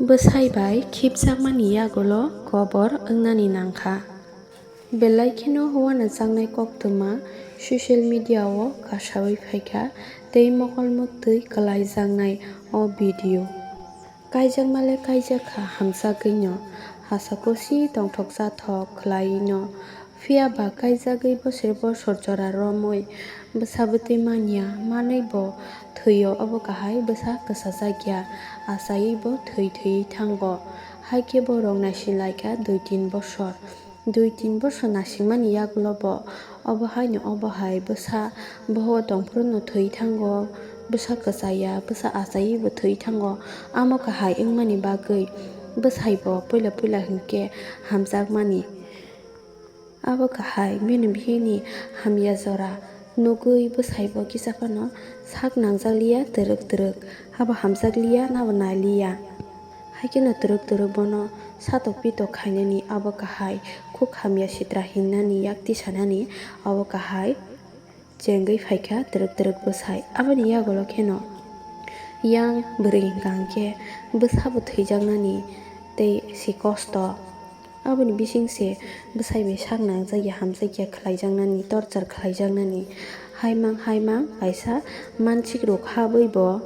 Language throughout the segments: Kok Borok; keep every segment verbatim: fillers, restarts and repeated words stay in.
Bwsai bai khibjakmani yagulo kobor wngnani nangkha. Belai kheno uanajaknai koktwma social media-o kasaui phaikha tei mokol muktwi kwlaijaknai o video. Kaijakmale kaijakha hamjagwino, hasa kusi tongthok jathok khwlaiwino, phiya ba kaijagwi bosor bosor jora romwi bwsa bwtwi manya manwi bo thwio, obo kahai bwsa kwchajak ya, achaiwi bo thwi thwiwi thango. Haikhe borok naisinglaikha dui tin bosor. Dui tin bosor naisingmani yagulo bo obo haino obo hai bwsa boho tongphuru no thwi thango, bwsa kwchaya, bwsa achaiwi bo thwi thango. Amo kahai wngmani bagwi bwsai bo puila puila hinkhe hamjakmani. Abo kahai bini bihikni hamya jora nugwi bwsai bo kisa phano sak nangjak liya twrwk twrwk, habo hamjak liya nabo nai liya. Haikhe no twrwk twrwk bono satok pitok khainani abo kahai, khuk hamya sitra hinnani yak tisanani abo kahai chengwi phaikha twrwk twrwk bwsai. Aboni yagulo kheno yang bwrwi hwnkha hwnkhe bwsa bo thwijaknani tei si kosto. Aboni bising se bwsai bai sak nangjak ya, hamjak ya, khlaijaknani, torchar khlaijaknani. Haimang haimang kaisa mansik rok habwi bo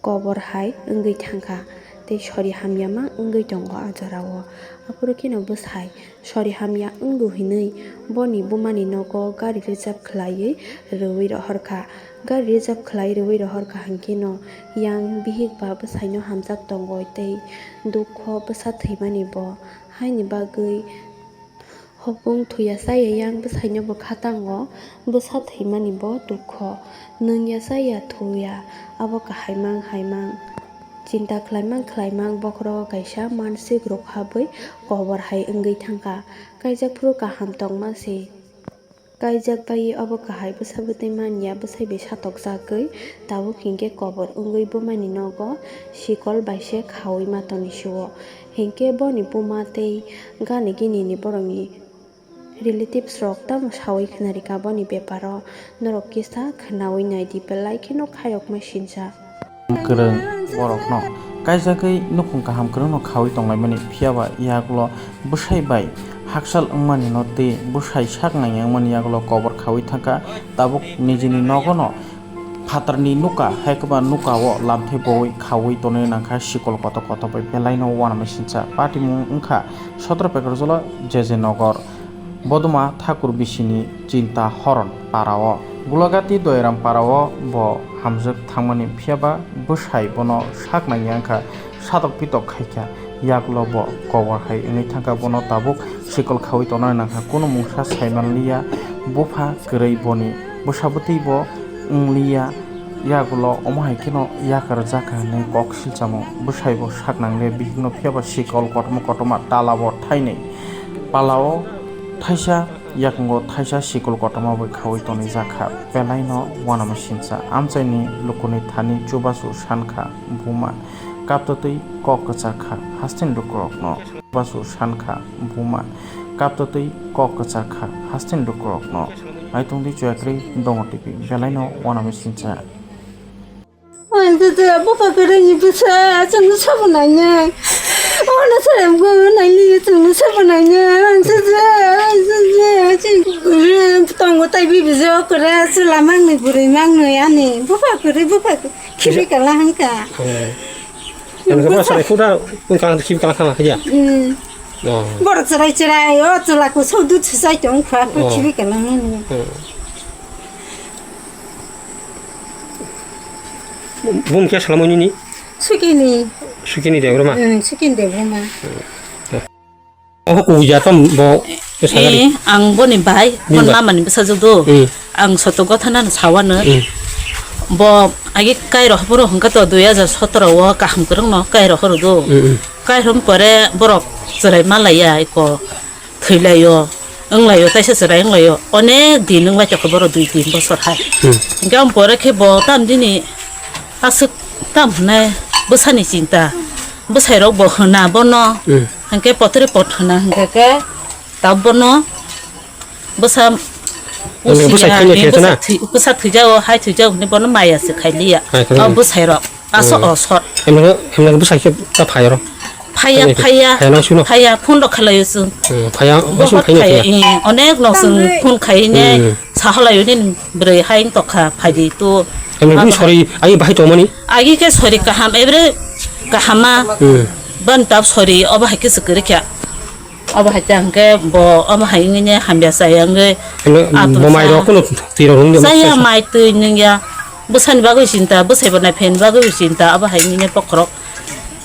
kobor hai wngwi thangkha, tei sori hamya ma wngwi tongo a jorao. Aphuru kheno bwsai sori hamya wngo hinwi boni bumani nogo gari reserve khlaiwi rwui rohorkha. Gari reserve khlai rwui rohorkha hinkhe no yang bihik ba bwsaino hamjak tongo tei dukho bwsa thwimani bo. Haini bagwi hopung thuya chaya yang bwsaino bo kha tango, bwsa thwimani bo dukho. Nwng ya chaya thuya, abo kahai mang hai mang. Chinta khlai mang khlai mang bokhorogo kaisa mansik rok habwi kobor hai wngwi thangkha. Kaijak phuru kaham tongma se. Kaijak bai obo kahai bwsa bwtwi manya, bwsai bai satokjagwi tabuk hinkhe kobor wngwi bumani nogo sikol bai se khaui ma toni sio. Hinkhe boni buma tei gani gini ni borokni relatives rok tamo saui khna rika boni beparo, norok kisa khnaui naidi belai kheno khayokma sinsa. Kwrwng borokno kaijagwi nukhung kaham kwrwngno khaui tonglaimani, phiyaba yagulo bwsai bai hakchal wngmani no tei bwsai sak nangya wngmani yagulo kobor khaui thangkha. Tabuk nijini nogono phatarni nuka, haikhe ba nuka o lamthai boui khaui tonwi nangkha sikol kotor kotor bai belaino uanama sinsa. Patimung wngkha Sotro Pekarjala, J J Nogor. Boduma Thakur bisini Chinta Horon para o, Gulagati Doiram para o bo hamjwk thangmani, phiyaba bwsai bono sak nangya wngkha, satok pitok khaikha, yagulo bo kobor hai wngwi thangkha, bono tabuk sikol khaui tongna nangkha, kunu mungsa saimanliya, bupha kwrwi boni bwsa bwtwi bo wngliya. Yagulo omo hai kheno yakarjak kha hinwi kok silchamo. Bwsai bo sak nangle bihikno, phiyaba sikol kotorma kotorma tala bo thainwi, pala o thaisa, yakungo thaisa sikol kotorma bai khaui tonwi jak kha. Belaino uanama sinsa. Amchaini lukurni thani chubachu san kha buma, kaptwtwi kok kwchar kha hasteni lukurokno. Chubachu san kha buma, kaptwtwi kok kwchar kha hasteni lukurokno. Aitungdi chuyakrwi dongo tipi, belaino uanama sinsa. Ang sasa bupha kwrwngni bwsa chwngno sabo nainai. Ono saram go naili chwngno sabo nainai. Ang sasa, ang sasa, chwng tongo tai bibijo kwra chwla mangni bwrwi mangni ani. Bupha kwrwi bupha khibi kala hangka. Ang sasa sarai phuda wngkha khibi kala khana khiya. Borok chwrai chwrai o chwla kusuk dud swsai tong kha khibi kala hangni. Bum khe salamo nini? Sukini. Sukini Debbarma? Hmm, Sukini Debbarma. Oho kuya tam bo. Eh, ang boni bai, boni bai. Mamani bwsajwk do. Hmm. Ang soto gothana sawano. Hmm. Bo agi kairo haporo hwnkha to dui hajar sotoro o kaham kwrwngno kairo horo do. Hmm, hmm. Kairo pore borok chwrai malaya iko. Thwilaio, wnglaio, taisa chwrai wnglaio, onek din wngbai tongkha borok dui tin bosor hai. Hmm. Hingke ang pore khe bo tam dini aswk tam hwnai bwsani chinta, bwsairok bo hwna bono, hmm, hingke potre pot hwna hingke khe tab bono bwsa. Nang bwsai usia thwino hingke khe bwsa na? Thwi-, bwsa thwijao, hai thwijao hwnwi bono maya se khailiya. Hai, hai. O bwsairok aso, hmm, osor. Emne, emne bwsai khe ta phai oro. Phaiya, phaiya, phaiya, phaiya, nang sino? Phaiya, phone rok khalai o chwng. Hmm, phaiya, bohot phaiya, phaiya, phaiya. Eh, onek no chwng phone khai ne, hmm, sahalai o nini bwrwi hai wng tokha, phaidi to. Emne bini sori, ai bahai tongmani? Agi khe sori kaham, ebre kahama. Hmm. Ban tab sori, obo hai khe swkiri kha. Obo hai tang khe bo, obo hai wngwi ne hamya chaya wngwi. Emne atum bo mai sa. Rok kuno twi rok wngya. Chaya, mai twi nungya. Bwsani bagwi sinta, bwsai bo nai phaini bagwi sinta, obo hai wngwi ne bokhorok.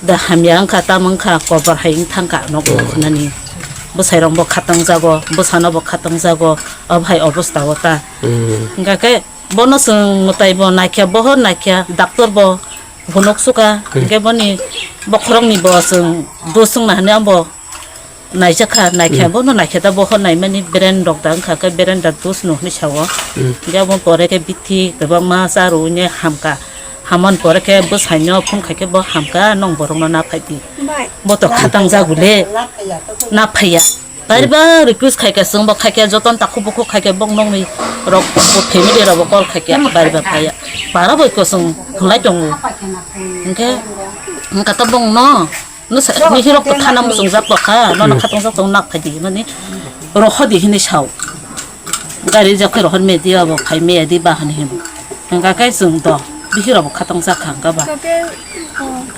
Da hamya wngkha, tamo wngkha, kobor hai wng thangkha, nok, hmm, nani. Bwsai rok bo khatang jago, bwsano bo khatang jago, obo hai obosta o ta. Hmm. Hingkha khe bono chwng mwtai bo naikha, bohor naikha, doctor bo phunuk suka, hmm, hingkhe boni bokhorok ni bo chwng dos wngna hinwi abo naijakha, naikha, hmm, bono naikha da bohor naimani brain rok da wngkha khe brain da dos no hinwi sao. Hmm. Hingkhe abo pore khe bithi kwbangma cha rwui ne hamkha. Hamani pore khe bwsaino phone khai khe bo hamkha, nwng borokno na phai di. Bo to khatang jagule, na phaiya. Bari ba request khai khe chwng bo khai khe jotono takhuk bukhuk khai khe bok nokni rok bo family rok bo call khai khe bari ba phaiya. Bara bai ko chwng thwnglai tongo. Hingkhe hingkha to bongno. Nw sa, nw hirok to thana muchungjak tokha, nono, hmm, khatongjak tong nak phai di, mani rohor di hinwi sao. Gari rijak khe rohor media bo phai meya di ba hinwi hino. Hingkha khe chwng do, bihirok bo khatongjak kha hingkha ba.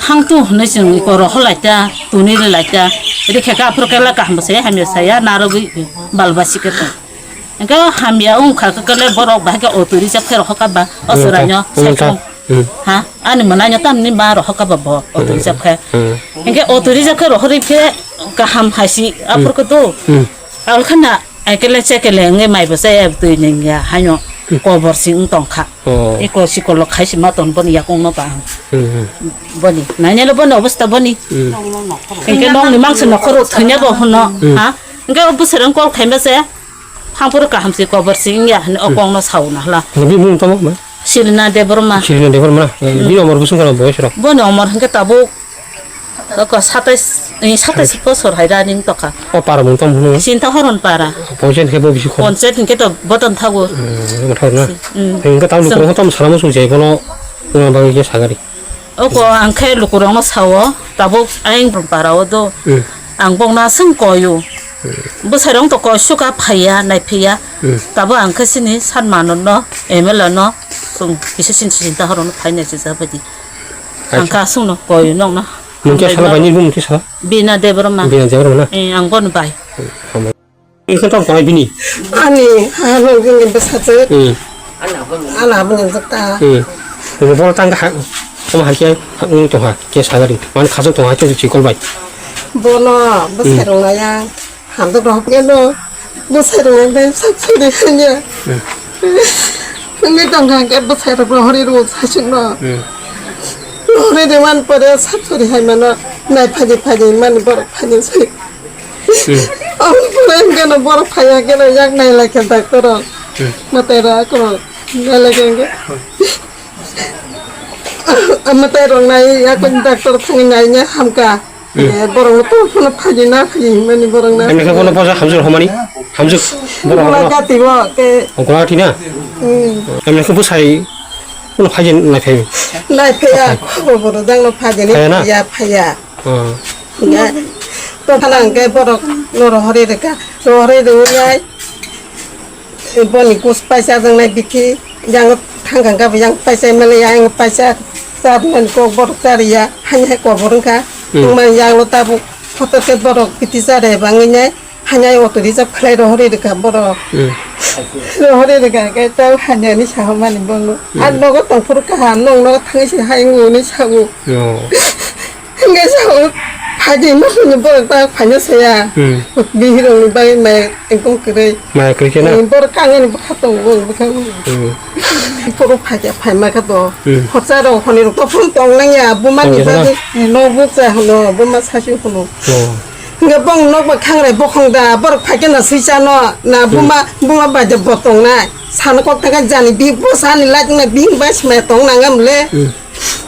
Thang tu hinwi chwng iko rohor lai ta, tuni ri lai ta, rikhe khe aphuru khe la kaham bo saya, hamya saya, narwgwi bal basi khe tong. Hingkhe hamya wngkha khe kele borok bahai khe auto reserve khe rohor kha ba, o chwraino, hmm, saikung. Hmm. Ha, ani mwnaino tamni ma rohor kha ba bo, auto reserve khe. Hmm. Hingkhe auto reserve khe rohorwi khe kaham hai si, hmm, aphuru khe do. Hmm. Al khana, ekele chekele wngwi mai bo chaya twi nungya, haino, hmm, kobor si wng tongkha. Oh. Iko sikolo khai si ma ton boni yakung no ba ang. Hmm, hmm. Boni, nainelo boni obosta boni. Hmm. Hingkhe nokni mangsa nokhoro thwina bo hwno, hmm, ha? Hingkhe o bwsarang call khaima se. Hangphuru kaham se kobor se wngya hinwi o, hmm, kok no sao na hla. Bini mung tamo ma? Sirina Debbarma. Sirina Debbarma. Eh, hmm, bini omor bwswng kana boyes rok? Boni omor hingke tabuk, tabuk satais, eh, satais bosor hai running tokha. O para mung tamo hwnwi? Sinta Horon para. Ponchayat hingke bo bisi khorang? Ponchayat hingke to boton thago. Hmm, boton thago na? Hmm. Hingke tamo lukurok tamo salamo sung jai bono, wngna bagwi khe sagari. Oko ang khe lukurokno sao, tabuk ayang parao do. Hmm. Ang bokno aswk koio. Hmm. Bwsarok to koi suka phaiya, naiphaiya. Hmm. Tabuk ang khe chini sat mano no, M L A no, chwng kisa chini sinta horo no phainai se jabadi. Ang khe aswk no koio nokno. Mungke sala bai ni mungke sala? Bina Debbarma. Bina Debbarma na? Eh, ang bono bai. Hmm. Ang khe tong tongnai bini. Ani ha nung bini bwsajwk. Hmm. Ana bini jwk ta. Hmm. Bo tang ha, tamo hai khe, ha, wng tong ha, khe sagari. Mani khajak tong ha, khe chikol bai. Bono, hmm, bwsai rok naya. Hamjak rok hapkhe no. Bwsai rok naya, sak sari hanya. Hmm. Wngwi tong ha, khe bwsai rok rohori rok sasuk no. Hmm. Rohori de man pore, sak sari hai mano. Nai phaidi phaidi man borok phaidi sai. Hmm. Omo pore hwnkhe no borok phaiya khe no yak nai lai khe doctor rok. Hmm. Mwtai rok rok nai lai khe hwnkhe. Mwtai rok nai yak doctor thangwi nai nya hamkha. Hmm. Eh, borok no to phano phaidi na phaidi hinmani borok na. Emne khe bono bosa hamjwk homani? Hamjwk borok Gulai hono? Gati bo khe. O, Guwahati na? Hmm. Emne khe bwsai bono phaidi nai phai? Nai phaiya, khobor borok jang no phaidi ni phaiya na? Phaiya, phaiya. Hmm. Nga, to phala hwnkhe borok no rohorwi rwkha, rohorwi rwnai, boni kus paisa wngnai bithi, yang thangkha hwnkhe bo yang paisa mani, yang paisa charwmani kok borok charwya, haini hai kobor wngkha, hmm, wngmani yang no tabuk kotor khe borok bithi charwya bangwi nai. Hanya auto reserve khlai rohorwi rwkha borok. Hmm. Rohorwi rwkha khe tei hanya ni saha mani bono. Hmm. Ang nogo tongphuru kaham, nwng nogo thangwi se hai wngo hinwi sao. Oh. Hingke sao, phaidi masuni borok ta phaina saya. Hmm. Bihirokni bagwi maya ekdom kwrwi. Maya kwrwi khe na? Hmm, borok kangani bwkha tongo, bwkha. Hmm. Borok phaikha, phaima khe to. Hmm. Khorcha rok, hwnwi rok to phone tong nangya, buma ni bagwi. Tong nangya. Nok bukcha hwno, buma sasi hwno. Oh. Hingke bong nok bai khangrai bokhong da, borok phaikhe na sui chano, na, hmm, buma, buma bai de bo tongnai. Sano kok thangkhe jani bihik bo sani light wngna bihik bai se maya tong nang am le. Hmm.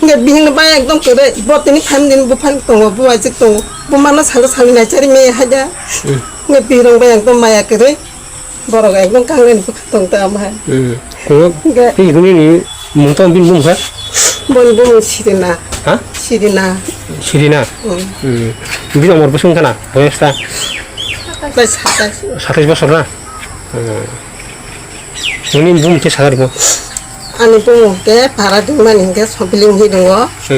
Hingke bihik no bai ekdom kwrwi, bo tini phan din buphang tongo, bo ajik tongo. Buma no salo salo nai chari me haida. Hmm. Hingke bihik rong bai ekdom maya kwrwi. Borok ekdom kangnani bwkha tong ta ama hai. Hmm. Hingke. Tei hwnwi ni mung tamo bini bumung kha? Boni bumung Sirina. Ha? Sirina. Sirina? Hmm. Hmm. Bini umor bwswng khana? Boyos ta? Satais, satais. Satais bosor na? Hmm. Nini bumung khe sagar mo? Ani bumung khe para dingmani hwnkhe Sopiling hi dongo. Hmm.